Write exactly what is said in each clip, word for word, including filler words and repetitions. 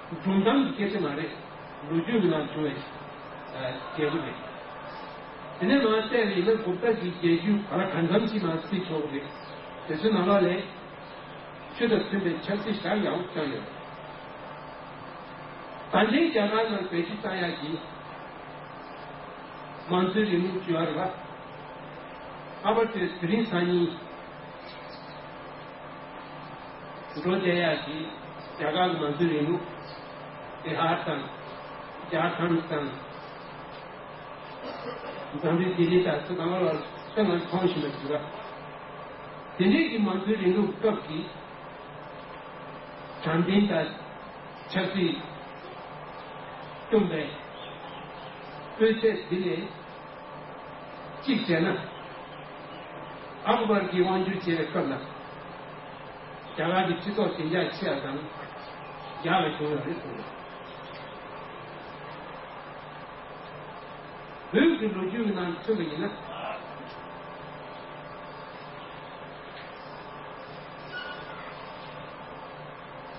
སྒྲུང་གཏམ་གྱི་སྐད་ཆ་མ་རེད། ལོ་རྒྱུས་ཀྱི་ནང་བྱུང་བའི་རྒྱལ་པོ་རེད། དེ་ནས་ང་བལྟས་པ་ཡིན་ན་གུཔྟ་གི་རྒྱལ་རྒྱུད་ག་ལ་གང་འཚམ་ཞིག་ནང་བརྩི་ཆོག་གི་རེད། དེ་ཚོའི་ནང་ལོགས་ལས་ཆོས་དང་མཐུན་པའི་ཆབ་སྲིད་ཞག་ཡང་བསྐྱངས་ཡོད། ད་ལྟའི་རྒྱ་གར་ནང་བེད་སྤྱོད་བཏང་ཡག་གི་མང་གཙོའི་རིང་ལུགས་བརྗོད་པ་རེད་པ། ཨ་བ་ཏི་དེ་རིང་སང་ཉིན་འགྲོ་བསྡད་ཡག་གི་རྒྱ་གར་གྱི་མང་གཙོའི་རིང་ལུགས་བི་ཧར་དང་ཇར་ཁན་དང་འཛམ་བུའི་ལྡི་ལི་དང་སུ་གང་ལ་ལ་ལ་མཐོང་བཞིན་པ་ཞིག་རེད། དེ་འདྲའི་གི་མང་གཙོའི་རིང་ལུགས་སྐབས་ཀྱི་དྲང་བདེན་དང་ཆབ་སྲིད་བསྐྱོན་པའི་སྤུས་ཚད་འདི་ལས་གཅིག་བྱས་ན། ཨག་བར་གྱིས་དབང་བསྒྱུར་བྱས་པའི་སྐབས་ལ་རྒྱ་གར་གྱི་སྤྱི་ཚོགས་བདེ་འཇགས་ཆེ་བ་དང་རྒྱ་ལ་བྱུང་ཡོད་རེད་གསུངས་འདུག་བོད་ཀྱི་ལོ་རྒྱུས་ཀྱི་ནང་མཚོན་པ་ཡིན་ན།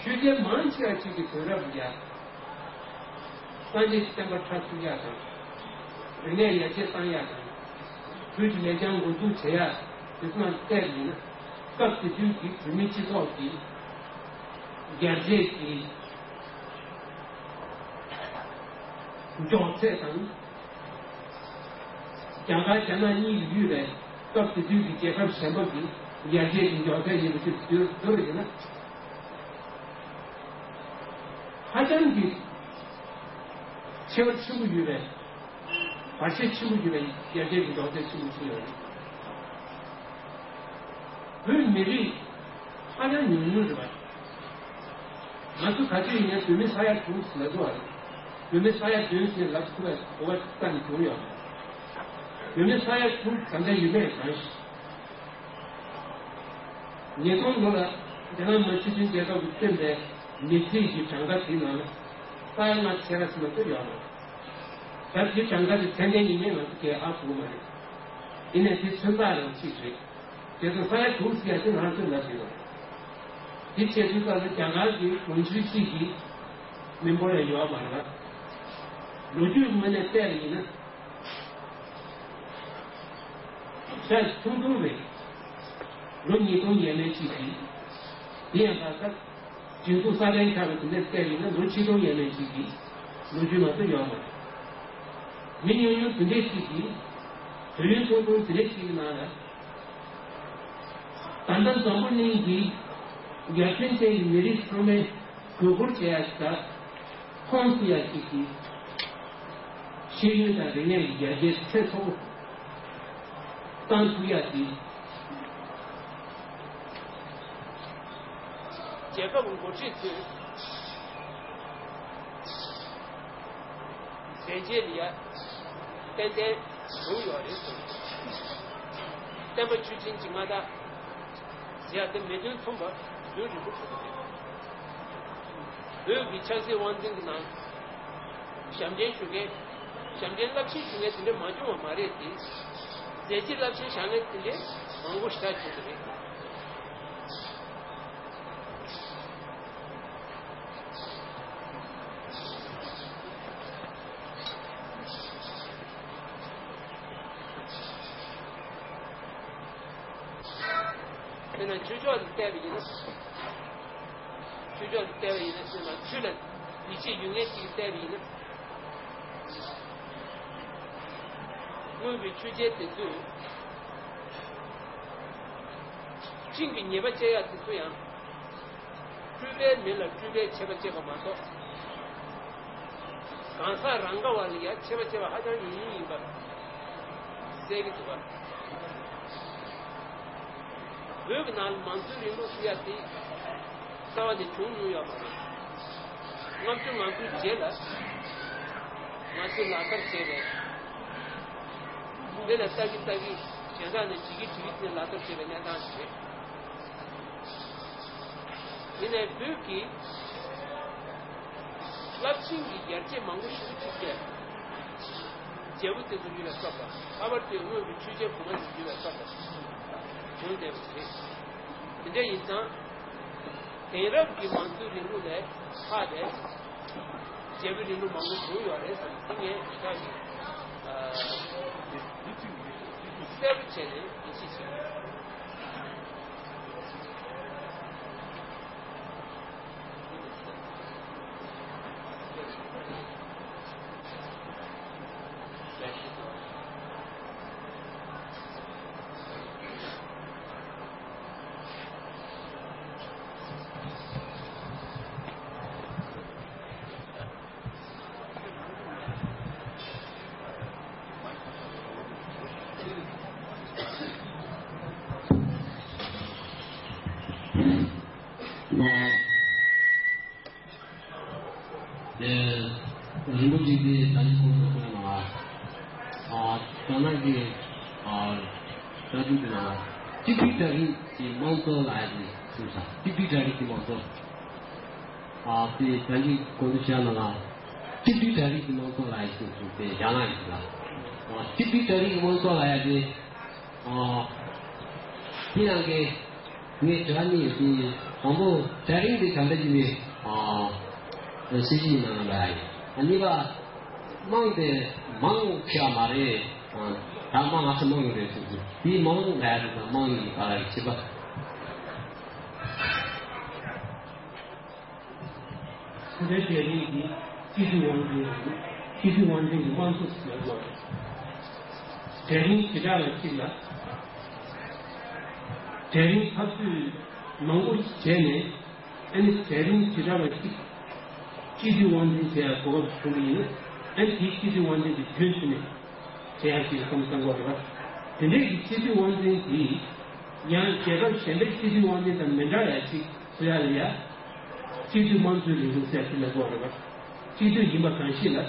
ཆོས་རྒྱལ་མང་ཆེ་བ་ཅིག་གི་དུས་རབས་ལ་སངས་རྒྱས་ཀྱི་བསྟན་པ་ཕྲ་ཚུགས་ཡག་དང་། རིག་གནས་ཡར་རྒྱས་བཏང་ཡག་དང་། བོད་ཀྱི་ལེགས་བྱང་འགོ་འཛུགས་བྱེད་ཡག་དེ་ཚོ་ནང་བལྟས་པ་ཡིན་ན། སྐབས་དེ་དུས་ཀྱི་བོད་མི་སྤྱི་ཚོགས་ཀྱི་ཡར་རྒྱས་ཀྱི་མགྱོགས་ཚད་དང་། རྒྱ་གར་རྒྱ་ནག་གཉིས་ཀྱི་ཡུལ་ལས་སྐབས་དེ་དུས་ཀྱི་རྒྱལ་ཁབ་གཞན་པ་གི་ཡར་རྒྱས་ཀྱི་མགྱོགས་ཚད་ཡིན་པ་ཞིག་བསྡུར་བསྡུར་བ་ཡིན་ན། ཧ་ཅང་གི་ཁྱད་པར་ཆེན་པོ་ཡོད་པའི་བར་ཆད་ཆེན་པོ་ཡོད་པའི་ཡར་རྒྱས་ཀྱི་མགྱོགས་ཚད་ཆེན་པོ་ཞིག་ཡོད་རེད། བོད་མི་རིགས་ཧ་ཅང་ཉུང་ཉུང་རེད་པ། ང་ཚོ་ག་ཚོད་ཡིན་ན་བོད་མི་ས་ཡ་དྲུག་ཟེར་ལབ་ཀྱི་ཡོད་རེད། བོད་མི་ས་ཡ་བདུན་ཟེར་ལབ་ཐུབ་པའི་གོ་བ་གཏན་ནས་བྱུང་ཡོད་མ་རེད། བོད་མི་ས་ཡ་དྲུག་ད་ལྟ་ཡོད་མེད་གང་ཤེས། ཉིས་སྟོང་ལོ་ལ་རྒྱ་ནག་མི་དམངས་སྤྱི་མཐུན་རྒྱལ་ཁབ་ཀྱིས་བཏོན་པའི་མི་རྩིས་ཀྱི་གྲངས་ཀ་དེའི་ནང་ལ་ས་ཡ་ལྔ་ཕྱེད་ཀ་ཙམ་མ་གཏོགས་ཡོད་མ་རེད། ད་དེའི་གྲངས་ཀ་དེ་ཚད་ལྡན་ཡིན་མིན་ང་ཚོ་གས་ཧ་གོ་གི་མ་རེད། ཡིན་ནའི་དེ་མཚོན་རྟགས་རང་ཅིག་རེད། དེ་ཚོ་ས་ཡ་དྲུག་ཟེར་ཡ་དེ་ང་ཚོས་ལབ་ཀྱི་ཡོད་རེད། དེ་བྱས་དུས་སྐབས་ལ་རྒྱ་གར་གྱི་གོང་ཞུས་གཅིག་གིས་མི་འབོར་ཡ་ཡོད་མ་རེད་པ། ལོ་རྒྱུས་ངོས་ནས་བལྟས་པ་ཡིན་ན། ཆ་ཐུང་ཐུང་རེད། ལོ་ཉིས་སྟོང་ཡས་མས་གཅིག་གིས། དེ་ཡང་ད་ལྟ་སྒྲིག་འཛུགས་སྲ་བརྟན་ཆགས་པའི་དེ་འདྲ་བལྟས་ཡིན་ན་ལོ་ཆིག་སྟོང་ཡས་མས་གཅིག་གི་ལོ་རྒྱུས་མ་གཏོགས་ཡོད་མ་རེད། མི་ཉུང་ཉུང་དེ་འདྲས་གཅིག་གིས་དུས་ཡུན་ཐུང་ཐུང་དེ་འདྲས་གཅིག་གི་ནང་ལ། ད་ལྟ་འཛམ་བུ་གླིང་གི་ཡར་ཐོན་ཅན་གྱི་མི་རིགས་ཚང་མས་རྒོལ་རྒོལ་བྱེད་ཡ་ཞིག་དང་། ཁོངས་སུ་ཡ་གཅིག་གིས་ཤེས་ཡོན་དང་རིག་གནས་ཀྱི་ཡར་རྒྱས་ཚད་མཐོ་པོ་བཏང་ཐུབ་ཡ་དེ། རྒྱལ་ཁབ་འགོ་ཁྲིད་ཚོས་མཛད་རྗེས་ལ་ཡ་ཏན་ཏན་བྱུང་ཡོད་རེད་གསུངས། བསྟན་པ་ཆོས་ཅན་གྱི་མངའ་བདག་ཟེར་ཡ་དེ་མེ་སྟོན་ཐུང་པ་དུས་རིང་པོ་ཞིག་རེད། བོད་ཀྱི་ཆབ་སྲིད་དབང་འཛིན་གྱི་ནང་ཞབས་འདྲེན་ཞུ་མཁན། ཞབས་འདྲེན་རླབས་ཆེན་ཞུ་མཁན་དེ་འདྲ་མ་བྱུང་བ་མ་རེད་དེ། མཛད་རྗེས་རླབས་ཆེན་བཞག་མཁན་དེ་འདྲ་མང་པོ་ཞེ་དྲག་བྱུང་གི་རེད། དེ་ན་ཆོས་ཕྱོགས་ལ་བལྟས་པ་ཡིན་ན། ཆོས་ཕྱོགས་ལ་བལྟས་པ་ཡིན་ན་ཆོས་ལ་ཆོས་ལ་ཡིད་ཆེས་ཡོད་མཁན་ཅིག་བལྟས་པ་ཡིན་ན། སྔོན་གྱི་ཆོས་རྒྱལ་དེ་ཚོས་སྤྲིན་གྱི་ཉེས་པ་བཅད་ཡག་དེ་ཚོ་ཡང་། སྤྲུལ་པའི་མི་ལ་སྤྲུལ་པའི་ཆད་པ་བཅད་པ་མ་གཏོགས། གང་ཟག་རང་ག་བ་ལ་ཡ་ཆད་པ་བཅད་པ་ཧ་ཅང་ཉུང་ཉུང་ཡིན་པ་གསལ་གྱི་འདུག་པ། བོད་ཀྱི་ནང་ལ་མང་གཙོའི་རིང་ལུགས་ཟེར་ཡ་དེ་རྩ་བ་ནས་བྱུང་མྱོང་ཡོད་མ་རེད། ལྔ་བཅུ་ང་དགུའི་རྗེས་ལ་ང་ཚོས་ལག་བསྟར་བྱས་པའི། དེ་ལ་ལྟ་གི་ལྟ་གི་གཞན་དག་ནས་བྱེད་ཀྱི་བྱེད་ཀྱི་དེ་ལག་བསྟར་བྱས་པའི་གནས་སྟངས་ཤིག་རེད། དེ་ནས་བོད་ཀྱི་རླབས་ཆེན་གྱི་ཡར་རྒྱས་མང་པོ་ཞིག་ཅིག་བྱས། རྒྱལ་པོ་དེ་ཚོ་ཡོད་པའི་སྐབས་ལ་ལྷག་པར་དུ་སྔོན་གྱི་ཆོས་རྒྱལ་གོང་མ་ཚོ་ཡོད་པའི་སྐབས་ལ་བྱུང་བསྡད་པ་ཞིག་རེད། དེ་འདྲ་ཡིན་ཙང་། དེང་རབས་ཀྱི་མང་གཙོའི་རིང་ལུགས་ལས་ལྷག་པའི་ བྱས་པའི་རིང་ལུགས་མང་པོ་བྱུང་ཡོད་རེད་བསམ་དེ་ངས་ཁ་ཞིག་གསལ་པོ་བྱས་ནས་ཡིད་ཆེས་བྱས། དེ་རིན་པོ་ཆེ་གིས་ད་ལྟ་ཁོང་ཚོ་བཀོད་ནང་ལ། ཨ་རྒྱ་ནག་གི་ཨ་ལྟ་གྲུབ་ཀྱི་ནང་ལ་གཅིག་སྒྲིལ་གྲ་སྒྲིག་གི་དམངས་གཙོ་ལབ་ཡ་དེ་གསུངས་ས། གཅིག་སྒྲིལ་གྲ་སྒྲིག་གི་དམངས་གཙོ། ཨ་དེ་ད་ལྟ་ཁོང་ཚོ་བཞག་ནང་ལ་གཅིག་སྒྲིལ་གྲ་སྒྲིག་གི་དམངས་གཙོ་ལབ་ཡ་གསུངས་སོང་། དེ་རྒྱ་ནག་གི་ལ། ཨ་གཅིག་སྒྲིལ་གྲ་སྒྲིག་གི་དམངས་གཙོ་ལབ་ཡ་དེ། ཨ་དེ་ཡང་གི་ངས་དྲི་བ་གཉིས་ཡོད་དེ། དང་པོ་གྲལ་རིམ་དེ་ད་ལྟ་ཡིན་པའི་ཨ་སྲིད་གཞི་ནང་ལ་ཡིན། ཨ་གཉིས་པ་དམངས་དེ་མང་ཆེ་བ་མ་རེད། ཨ་ད་དམངས་ང་ཚོ་དམངས་ཡོད་རེད་ཟེར་གྱི་དེའི་དམངས་ལ་ཡ་རེད། དང་དམངས་ཡིན་ག་ལ་རེད་བྱེད་པ། ད་ལྟའི་གྲལ་རིམ་འདི་སྤྱི་འཐུས་དབང་འཛིན་ཡིན། སྤྱི་འཐུས་དབང་འཛིན་གྱི་དམངས་གཙོ་ཟེར་བ་རེད། གྲལ་རིམ་བྱེ་བྲག་ལ་གཅིག་ལ། གྲལ་རིམ་འཐབ་རྩོད་མང་པོ་བྱས་ནས། ཨ་ནི་གྲལ་རིམ་བྱེ་བྲག་ལ་གཅིག་སྤྱི་འཐུས་དབང་འཛིན་བྱེད་ཡག་གོ་སྐབས་བྱུང་བ་ཡིན་ན། ཨ་ནི་དེའི་སྤྱི་འཐུས་དབང་འཛིན་དེ་དུས་ཚོད་ནས་བྱེད་ཡག་ཅིག་ལ་བསམ་བློ་བཏང་དགོས་རེད་པ། དེ་འདྲའི་གི་སྤྱི་འཐུས་དབང་འཛིན་དེ་ཡང་རྒྱལ་ཁབ་གཞན་པའི་སྤྱི་འཐུས་དབང་འཛིན་དང་མི་འདྲ་ཡག་ཅིག་བཟོ་ཡག་ལ་ཡ། སྤྱི་འཐུས་དམངས་གཙོའི་ལས་འགུལ་ཟེར་ཡག་ཅིག་ལ་གོ་རེད་པ། སྤྱི་འཐུས་ཡིན་པ་གང་ཞིག་ལ།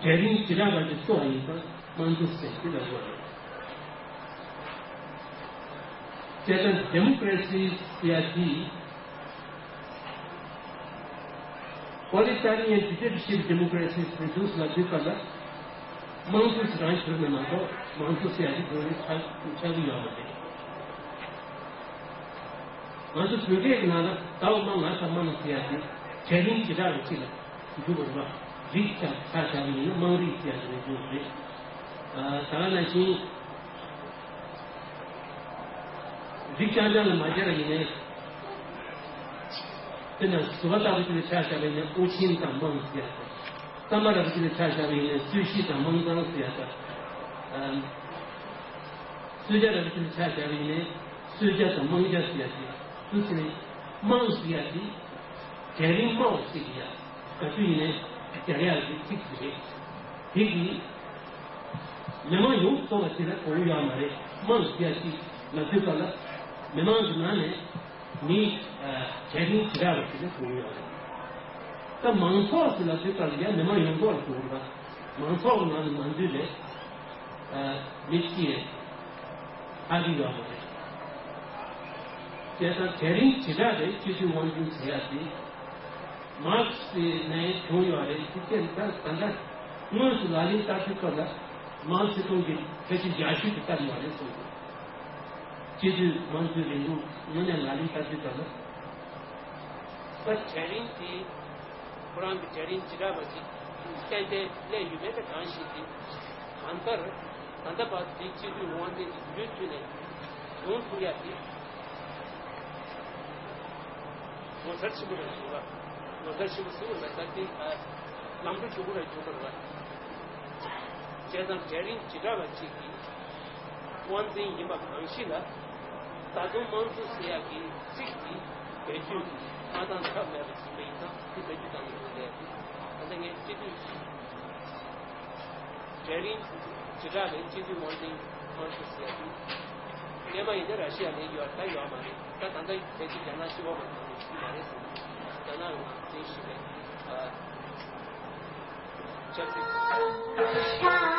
གྲལ་རིམ་བྱེ་བྲག་པ་དེ་སུ་ཡིན་པ་དམངས་གཙོ་ཟེར་ཡག་ཅིག་ལ་གོ་རེད། བྱས་ཙང་ཌེ་མོ་ཀ་རེ་སི་ཟེར་ཡག་དེ། Qualitarian dictatorship democracy produce ལབ་དུས་སྐབས་ལ། དམངས་གཙོ་ཟེར་རང་གྱུར་ནས་མ་གཏོགས་དམངས་གཙོ་ཟེར་ཡག་དེ་དོན་རེ་ཆགས་ཆགས་ཀྱི་ཡོད་མ་རེད། ང་ཚོ་བོད་སྐད་ཀྱི་ནང་ལ་ད་འོ་མ་ང་ཚ་དམངས་ཟེར་ཡག་དེ་གྲལ་རིམ་བྱེ་བྲག་པ་གཅིག་ལ་འཇུག་དགོས་རེད་པ། རིགས་ཆ་ཆ་བཞག་པ་ཡིན་ན་དམངས་རིགས་ཟེར་ཡག་དེ་ནས་འཇུག་དགོས་རེད། ད་ག་ནང་བཞིན། རིགས་རྐྱང་རྐྱང་ལ་མ་སྦྱར་བ་ཡིན་ནའི། དཔེར་ན་ཟུར་པ་ལྟ་བུ་ཅིག་ལ་ཆ་བཞག་པ་ཡིན་ན་དབུ་ཆེན་དང་དམངས་ཟེར་ཡག་དང་། གཙང་མ་ལྟ་བུ་ཅིག་ལ་ཆ་བཞག་པ་ཡིན་ན་རྩོད་གཞི་དང་དམངས་གཙང་ཟེར་ཡག་དང་། ཨམ། གསོལ་ཇ་ལྟ་བུ་ཅིག་ལ་ཆ་བཞག་པ་ཡིན་ན་གསོལ་ཇ་དང་དམངས་ཇ་ཟེར་ཡག་དེ། དུ་ཟེར་ནས་དམངས་ཟེར་ཡག་དེ། གྲལ་རིམ་དམའ་བ་ཞིག་ཡིན་ཡག་ག་དུས་ཡིན་ནའི་སྦྱར་ཡག་གི་ཚིག་ཅིག་རེད། དེ་གིས་མི་མང་ཡོངས་རྫོགས་ལ་དེ་ལ་གོ་ཡག་མ་རེད། དམངས་ཟེར་ཡག་ཅིག་ལབ་དུས་སྐབས་ལ་མི་མང་གི་ནང་ནས་མི་གྲལ་རིམ་ཇི་འདྲ་བ་ཞིག་ལ་གོ་ཡག་རེད། ད་མང་ཚོགས་ཟེར་ལབ་དུས་སྐབས་ལ་ཡང་མི་མང་ཡོངས་རྫོགས་ལ་གོ་དགོས་རེད་པ། མང་ཚོགས་ཀྱི་ནང་ནས་མང་བསྡུས་ལས། མི་གཅིག་ཡང་ཧ་གི་ཡོད་མ་རེད། བྱས་ཙང་གྲལ་རིམ་ཇི་འདྲ་རེད། སྤྱི་འཐུས་དབང་འཛིན་བྱེད་ཡག་དེ། མར་ཁེ་སི་ནས་བྱུང་ཡོད་རེད། དེ་ཚེ་ད་ད་ལྟ་དངོས་སུ་ལག་ལེན་བསྟར་དུས་སྐབས་ལ་མའོ་ཙེ་ཏུང་གིས་ཕལ་ཆེར་ཡག་ཤོས་དེ་བསྟར་ཡོད་རེད་གསུངས་འདུག་སྤྱི་འཐུས་དམངས་གཙོའི་རིང་ལུགས་དངོས་གནས་ལག་ལེན་བསྟར་དུས་སྐབས་ལ། ད་གྲལ་རིམ་དེ་ཁོ་རང་གི་གྲལ་རིམ་ཇི་འདྲ་བ་ཅིག་ཏན་ཏན་སླེབས་ཡོད་མེད་དེ་གང་ཞིག་དེ་གང་ལྟར་ད་ལྟ་བར་དེ་སྤྱི་འཐུས་དབང་འཛིན་གྱི་མུ་མཐུད་ནས་ཡོང་ཐུབ་ཡག་དེ་ངོ་མཚར་ཆེན་པོ་རེད་འདུག་པ། ངོ་མཚར་ཆེན་པོ་ཟེར་བ་ལ་ད་དེ་ལམ་འགྲོ་མགྱོགས་པོ་རེད་འགྲོ་དགོས་རེད་པ། བྱས་ཙང་གྲལ་རིམ་ཇི་འདྲ་བ་ཅིག་གི་དབང་འཛིན་ཡིན་པ་གང་ཞིག་ལ་ད་དུང་དམངས་གཙོ་ཟེར་ཡག་གི་ཚིག་དེ་བེད་སྤྱོད་མ་བཏང་ཐབས་མེད་པ་ཞིག་ཡིན་པ་ཡིན་ཙང་དེ་བེད་སྤྱོད་བཏང་དགོས་རེད། ད་ལྟ་ངས་སྤྱི་འཐུས་གྲལ་རིམ་ཇི་འདྲ་རེད། སྤྱི་འཐུས་དབང་འཛིན་དམངས་གཙོ་ཟེར་ཡག་དེ་སྔོན་མ་ཡིན་ན་ར་ཤི་ཡ་ལ་ཡོད་ད་ཡོད་མ་རེད། ད་ད་ལྟ་ཕལ་ཆེར་རྒྱ་ནག་སྤྱི་ཁོག་མ་གཏོགས་ཅིག་མ་རེད་ཟེར། རྒྱ་ནག་ལ་ང་ཚོའི་ཞིག་རེད། ཆབ་སྲིད།